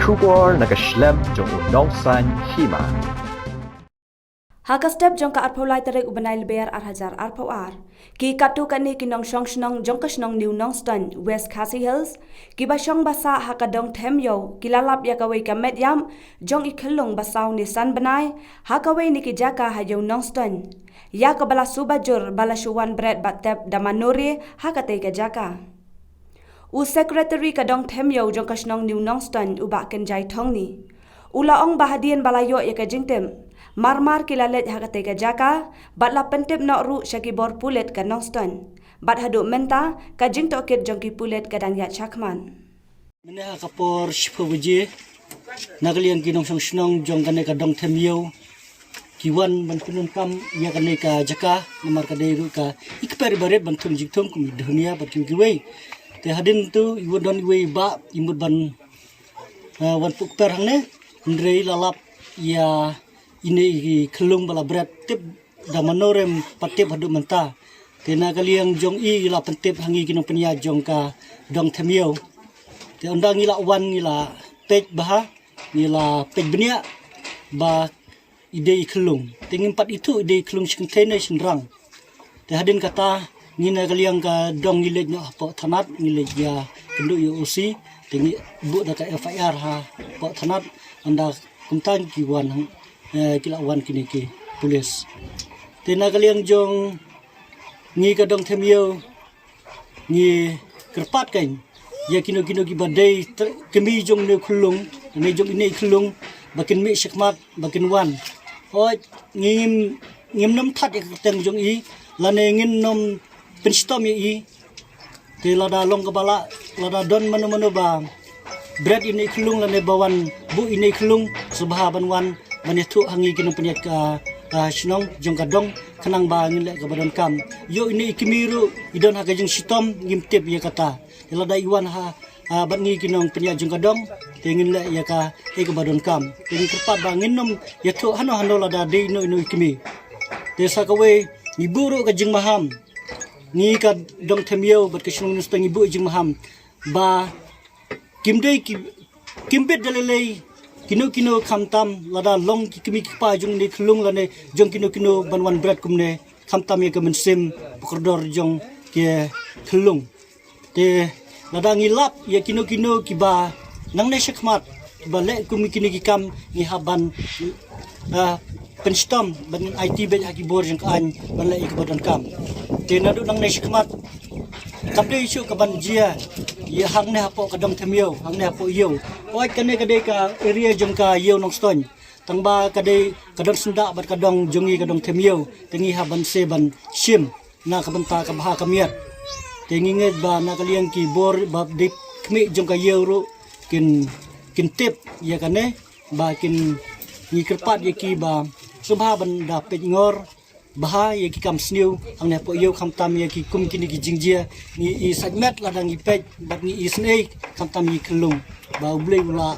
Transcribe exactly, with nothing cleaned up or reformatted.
Khubor na ka shlem jong u nongsan hima. Ha ka step jong ka arphew lai tarik u bnai Lber ar hajar arphew ar, ki katto katne ki nongshong shnong jong ka shnong New Nongstoiñ, West Khasi Hills, kiba shong ba sah ha ka dong Themiew, ki la lap ïa kawei ka met ïap jong i khyllung ba saw ne san bnai ha kawei na ki jaka ha Ïew Nongstoiñ, ïa kaba la suba jur ba la shu wan bret bad tep da mano re ha katei ka jaka. U Secretary ka dong Themiew jong ka shnong New Nongstoiñ, u Bah Kynjai Thongni, u la ong ba hadien ba la ïoh ïa ka jingtip, mar mar ki la leit ha katei ka jaka bad la pyntip noh ruh sha ki bor pulit ka Nongstoiñ, bad haduh mynta ka jingtohkit jong ki pulit ka dang ïaid shakhmat. Mynne ha ka por shiphew baje, na ka liang ki nongshong shnong jong kane ka dong Themiew ki wan ban pyndonkam ïa kane ka jaka, namar ka dei ruh ka i kper ba rit ban thung jingthung kum i dhunia bad kiwei kiwei. Te hadien tu i wan don iwei i bah i mut ban, eh, wan pyndonkam hangne, hynrei la lap ïa ine i khyllung ba la bret, tip da mano re em pat tip haduh mynta. Te na ka liang jong i la pyntip ha ngi ki nongpynïaid jong ka dong Themiew. Te ynda ngi la wan ngi la peit bha, ngi la peit bniah ba i dei i khyllung. Te ngim pat ithuh i dei i khyllung shi kynthei ne shynrang. Te hadien kata ngi na ka liang ka dong ngi leit noh hapoh thanat, ngi leit ïakynduh ïa u O C, te ngi buh da ka F I R hapoh thanat, ynda kumta ki wan, eh, ki la wan kine ki pulit. Te na ka liang jong ngi ka dong Themiew ngi kyrpad kein ïa kino kino kiba dei tr-, kmie jong ine i khyllung, ne jong ine i khyllung, ba kin mih shakhmat ba kin wan. Hooid, ngim, ngim nym thad ïa ka kyrteng jong i, lane ngin nym pynshitom ïa i. Te lada long kaba lah, lada don mano mano ba bret ine i khyllung lane ba wan buh ine i khyllung, sngewbha ban wan ban ïathuh ha ngi ki nongpynïaid ka, ka shnong jong ka dong, khnang ba ngin leh kaba donkam. Ïoh ine i kmie ruh i don ha ka jingshitom, ngim tip ïa kata. Te lada i wan ha, ah, bad ngi ki nongpynïaid jong ka dong, te ngin leh ïa ka, ïa kaba donkam. Te ngi kyrpad ba ngin nym ïathuh hano hano lada dei ino ino i kmie. Te sa kawei, ngi buh ruh ka jingmaham. Ngi ka dong Themiew bad ka shnong Nongstoiñ ngi buh jingmaham ba kim dei ki, kim bit da lei lei kino kino, khamtam lada long ki kmie ki kpa jong ine i khyllung lane jong kino kino ban wan bret kumne, khamtam ïa ka mynsiem ba kordor jong ki khyllung. Te lada ngi lap ïa kino kino kiba nangne shakhmat kiba leh kum kine ki kam, ngi hap ban, ah, pynshitom ban ngin aiti beit ha ki bor jong ka aiñ ban leh ïa kaba donkam. Te naduh nangne shakhmat kam dei shuh kaban jia ïa hangne hapoh ka dong Themiew, hangne hapoh Ïew. Hooid, kane ka dei ka area jong ka Ïew Nongstoiñ. Tangba ka dei ka dong Syndah bad ka dong jong ngi ka dong Themiew, te ngi hap ban sngewbha ban shim na ka bynta ka bha ka miat. Te ngi ngeit ba na ka liang ki bor ba dei khmih jong ka Ïew ruh kin, kin tip ïa kane, ba kin, ngi kyrpad ïa ki ba sngewbha ban da peit ngor bha ïa ki kam sniew hangne hapoh Ïew, khamtam ïa ki kum kine ki jingjia. Ngi i sait met lada ngi peit bad ngi i snei khamtam ïa i khyllung. Ba U Blei u la